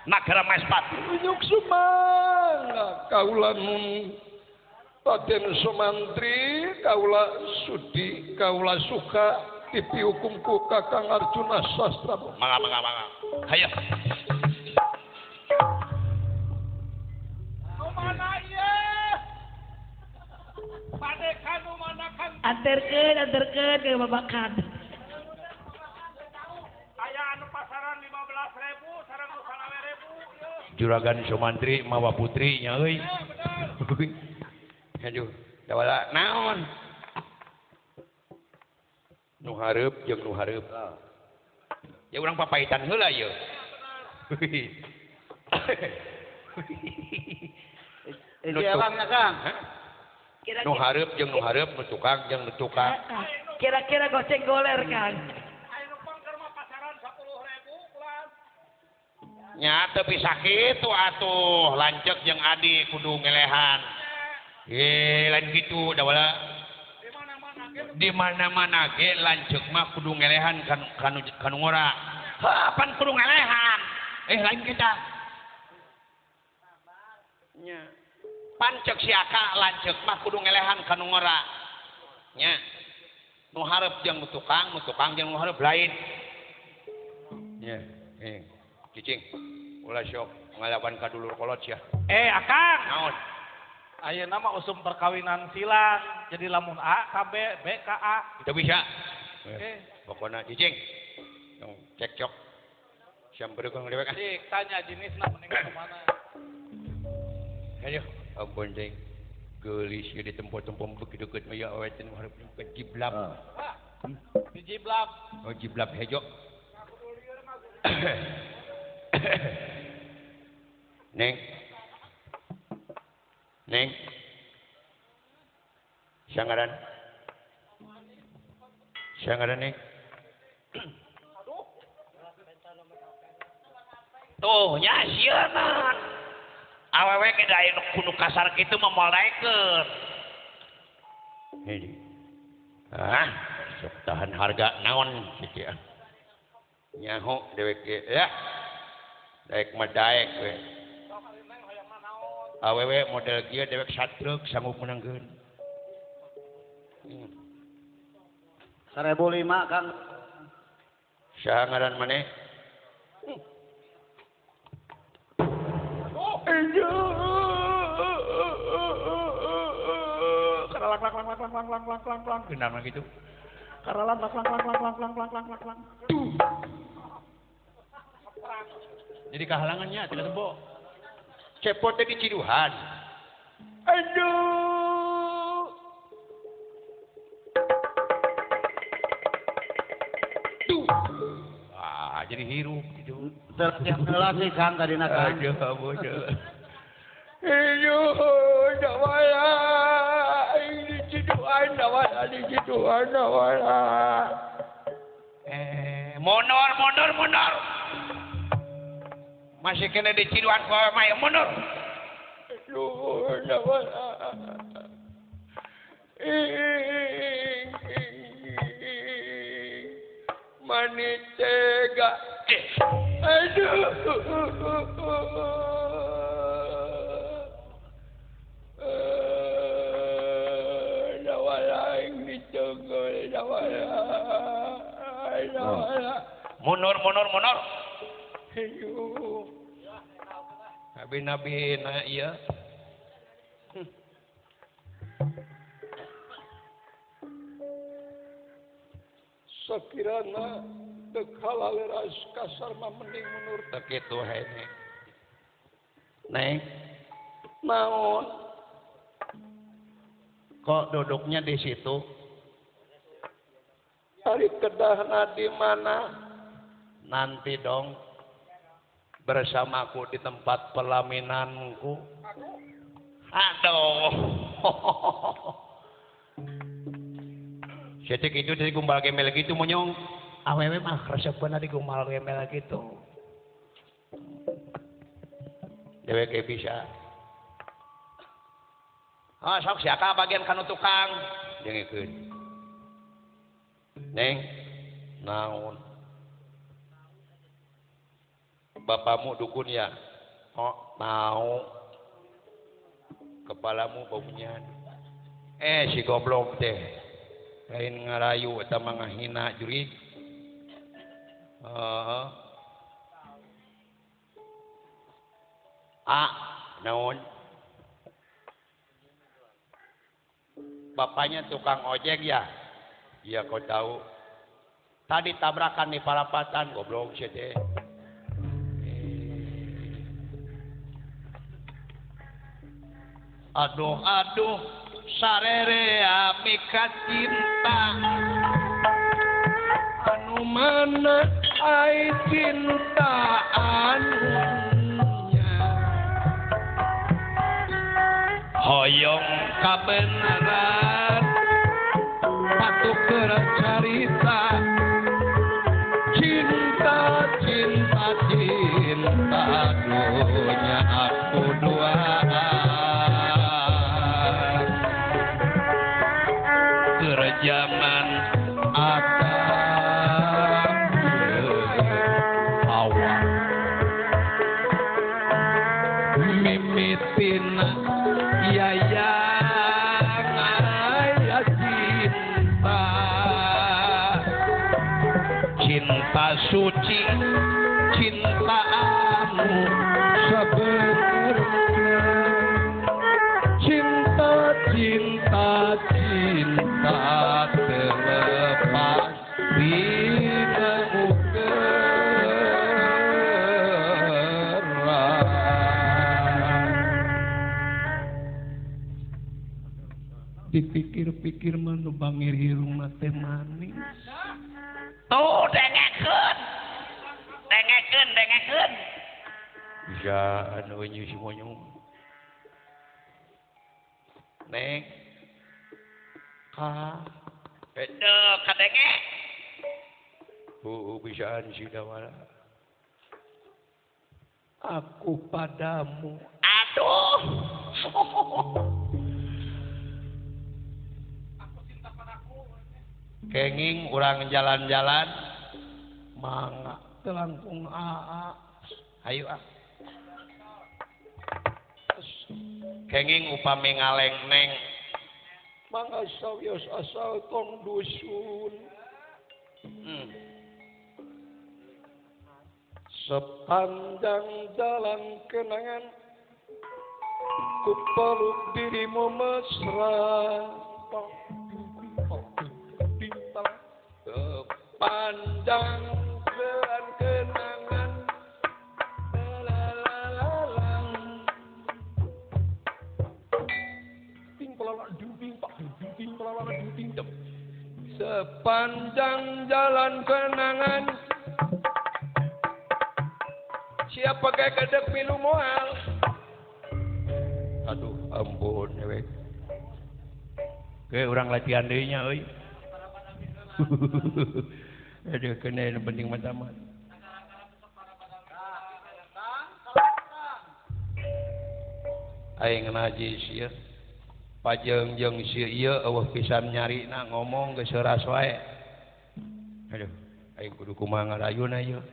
Nagara Maespati. Unyuk sumangga kaula nun Raden Sumantri kaula sudi kaula suka dipihukumku Kakang Arjuna Sastra. Mangga mangga mangga. Hayo. Nu mana ieu? Padekan nu mana kan? Anterkeun anterkeun ke babakan. Aya anu pasaran 15.000 sareng nu 25.000 ieu. Juragan Sumantri mawa putri nya euy. Aduh, dawala naon? Nu hareup jeung nu hareup. Ya urang papaitan heula ieu. Nu tukang Kang. Nu hareup jeung nu hareup, nu tukang jeung nu tukang. Kira-kira goceng goler Kang. Aya nu pangker mah pasaran 10.000 ulah. Nya teu bisa kitu atuh, lanceuk jeung adi kudu ngelehan. Lain gitu dawala. Di mana-mana ge lanceuk mah kudu ngelehan kanu kanu ngora. Heuh, pan kudu ngelehan. Lain kita. Nya. Pan ceuk si Aka lanceuk mah kudu ngelehan kanu ngora. Nya. Nu hareup jeung nu tukang, nu tukang jeung nu hareup lain. Nya, cicing. Ulah sok ngalawan ka dulur kolot sia. Akang. Naon? Ayeuna mah usum perkawinan silang, jadi lamun A ka B, B ka A. Itu bisa. Pokona cicing. Tong cekcok. Siam berukung dewek ah. Cik, tanya jenisna mending ka mana. Ayo, ampun cing. Geulis ieu ditempo-tempo begitu deukeut mah ya awewe teh nu hareup ke jiblab. Di jiblab. Oh, jiblab hejo. Neng. Neng. Sangaran. Sangaran neng. Tuh nya sieuna. Awewe ge da aya nu kudu kasar kitu mah moal daekeun. Hiji. Ah, sok tahan harga naon kitu ah. Nyaho dewek ge ya. Daek mah daek we. Awewe model kieu dewek satruk sanggup menangkeun. 1005 Kang. Saha ngaran maneh? Karalak lak lak lak lak lak lak lak lak. Kenapa gitu? Karalak lak lak lak lak lak lak lak lak lak. Jadi kehalangannya tidak tembok. Cepot teh diciduhan. Aduh. Duh. Ah, jadi hirup gitu. Tertiap heula sih Kang tadina Kang. Aduh, bodoh. Aduh, dawala. Ini ciduhan dawala, diciduhan dawala. Mundur, mundur, mundur. Masih kena diciduhan ku awewe mah mundur. Aduh, dawala. Mani tega. Aduh. Dawala ini tunggu, dawala. Dawala. Mundur, mundur, mundur. Aduh. Nabi-nabi na iya. Sakirana teu kalaleras kasar mah mending mundur teu kitu hae neng. Neng, naon? Kok duduknya di situ? Ari kedahna di mana? Nanti dong bersamaku di tempat pelaminanku. Aduh. Cetek itu dari gumbal gemel gitu monyong. Awewe mah resepeuna di gumbal gemel gitu. Dewek bisa. Ah sok siaka bagian kanu tukang. Dengekeun. Neng, naon? Bapakmu dukun ya? Oh, mau. Kepalamu baunya. Si goblok teh. Lain ngarayu eta mah ngahina jurig. Heeh. Ah, naon? Bapaknya tukang ojek ya? Iya, kau tahu. Tadi tabrakan di parapatan, goblok sih teh. Aduh, aduh, sarere amika cinta. Anu mana ai cinta anunya. Hoyong kabenaran patuh carita. Cinta, cinta, cinta dunia aku dua. Kerjaman Adam Hawa mimitina yayang ayah cinta. Cinta suci, cinta anu sebenarnya. Cinta, cinta, cinta terlepas dina ukuran. Dipikir-pikir mah nu bangir irungna teh manis. Tuh dengekeun. Dengekeun, dengekeun. Bisa anu euy si monyong. Neng. Ka. Beda kadenge. Bisaan si Dawala. Aku padamu. Aduh. Aku cinta padaku. Kenging urang jalan-jalan mangga telangkung aa. Ayo ah. Kenging upami ngaleng neng. Mangga sawios asal tong dusun. Sepanjang jalan kenangan ku peluk dirimu mesra. Sepanjang jalan kenangan sepanjang jalan kenangan. Siapa kayak kedek milu moal. Aduh, ampun we. Ke urang latihan deui nya euy. Aduh, kena nu penting mah tamat. Aing najis ieu. Pajeng jeung si ieu eueuh pisan nyarina ngomong geus seuras wae. Aduh, aing kudu kumaha ngarayuna ieu.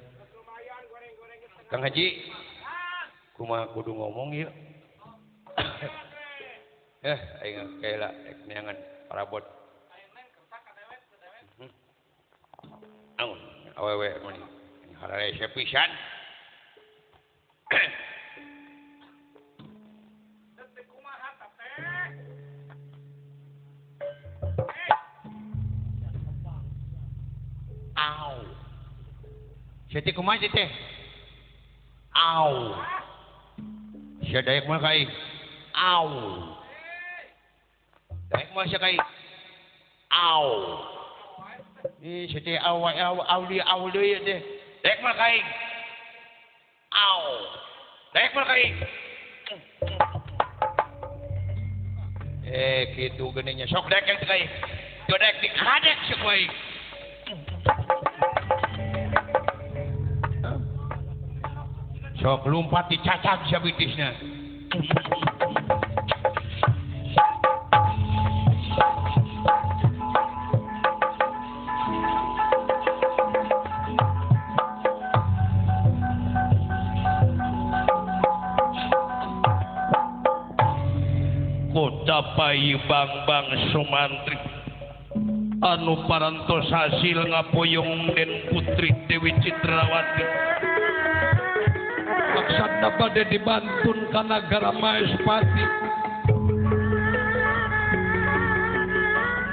Kang Haji, kumaha kudu ngomong ieu? Aing kaela rek neangan parabot. Amun awewe mun hararese pisan. Au. Sia teh kumaha sia teh? Au. Sia daek mah ka aing. Au. Daek mah sia ka aing. Au. Ih, sia teh au au au deui au deui teh. Daek mah ka aing. Au. Daek mah ka aing. Kitu geuning nya sok daek yang teh ka aing. Teu daek dikadek sia ku aing. Sok lompat dicacag sia bitisna. Sapai Bangbang Sumantri anu parantos hasil ngapoyong Den Putri Dewi Citrawati. Maksudna bade dibantun ka nagara Maespati.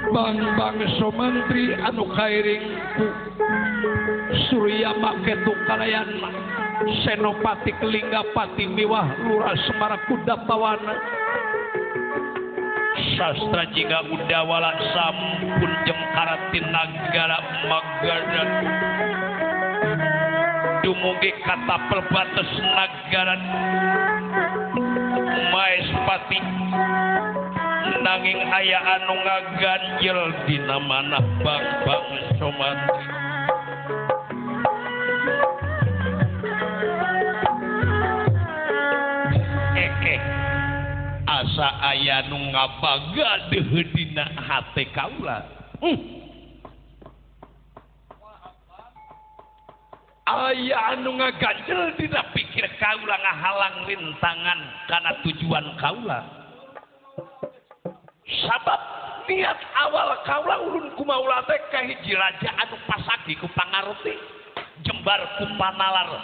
Bangbang Sumantri anu kairing ku Surya Maketu kalayan Senopati Kelinggapati miwah Lurah Semara Kudapawana. Sastra jika Udawala sampun jengkaratin nagara Magadha dumugi kata perbatas nagara Maespati nanging aya anu ngaganjel dina manah Bangbang Sumantri. Asa aya nu ngabagadeuh dina hate kaula. Aya anu ngaganjel dina pikir kaula ngahalang rintangan kana tujuan kaula. Sabab niat awal kaula ulun kumaula teh ka hiji raja anu pasagi ku pangarti, jembar ku panalar,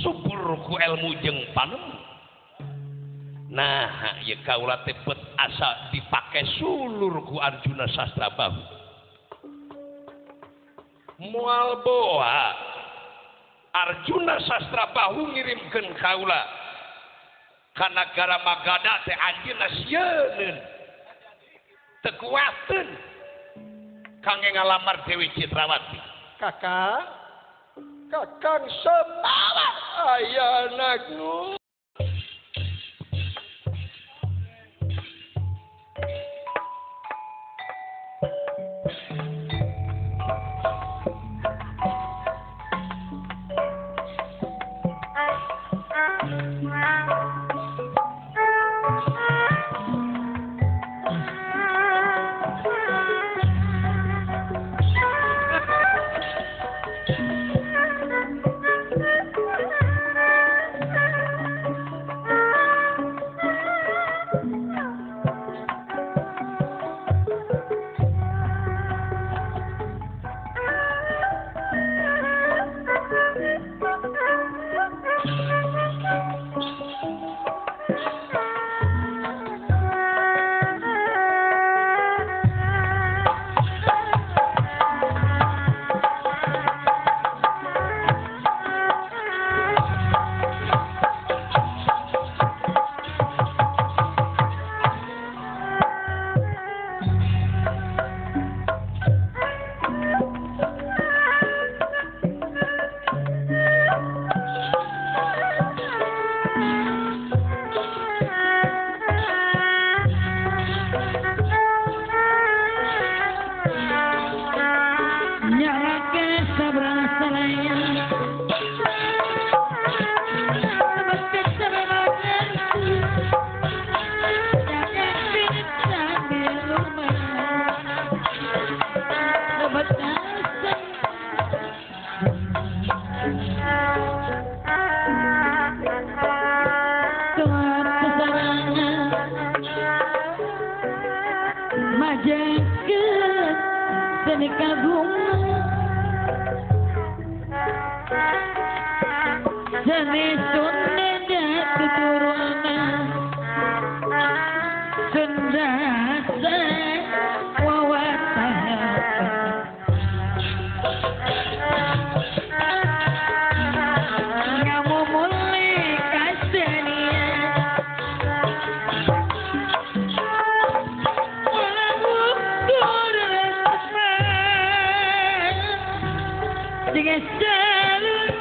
subur ku elmu jeung panemu. Nah, ya kaula teh bet asa dipake sulur ku Arjuna Sastrabahu. Moal boa Arjuna Sastrabahu ngirimkeun kaula ka nagara Magadha teh anjeunna sieun. Teu kuateun kangge ngalamar Dewi Citrawati. Kakang, Kakang Semar aya anaknu.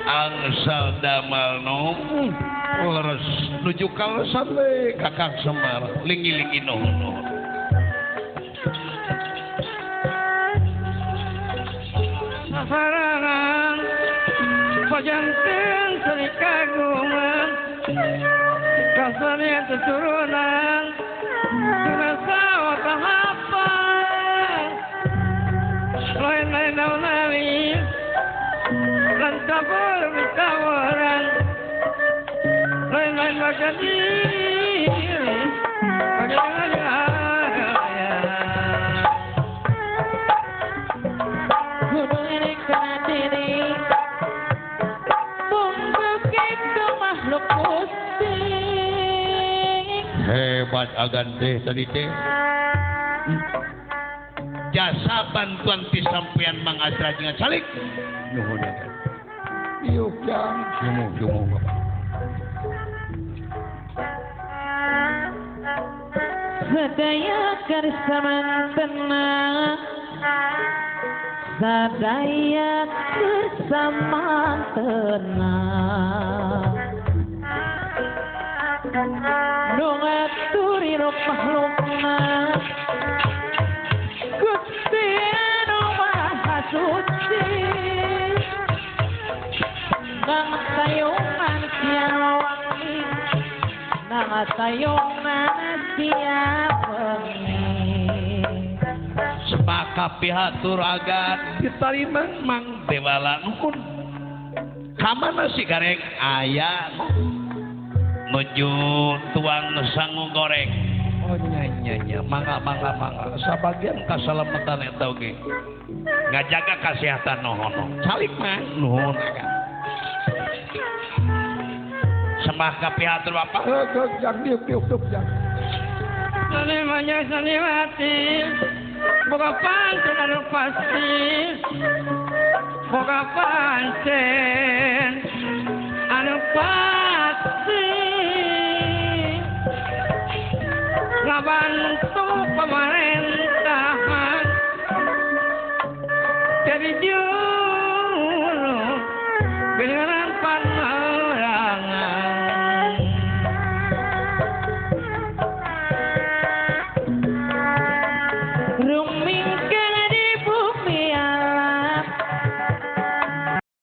Angsal damalno leres nuju kalesan we Kakang Semar lingi-lingi nuhun. Sasarangan pajanten seni kagungan kasarnya keturunan sawah apa lain-lain daun lantabur bitawaran lain-lain baga diri baga makhluk Gusti. Hebat agan teh tadi teh. Jasa bantuan ti sampean Mang Azra jeung Salik. Nuhun agan. Diuk jang. Sumuh sumuh Bapak. Sadaya kersamantena, sadaya kersamantena, nu ngaturi rok makhlukna, Gusti nu Maha Suci, nang tayungan siang wangi, nang tayungan siang wengi. Sepaka pihatur agan ditarima Mang Dewala nuhun. Kamana si gareng aya nuju tuang sangu goreng. Oh nya nya nya mangga mangga mangga sabagian kasalamatan eta oge. Ngajaga kasehatan nohono. Calik mah nuhun agan. Sembah ka pihatur Bapak. Heug jang diuk diuk diuk jang. Salimanya salimati, boga pancen anu pasti, boga pancen anu pasti, ngabantu pemerintahan jadi juru generasi.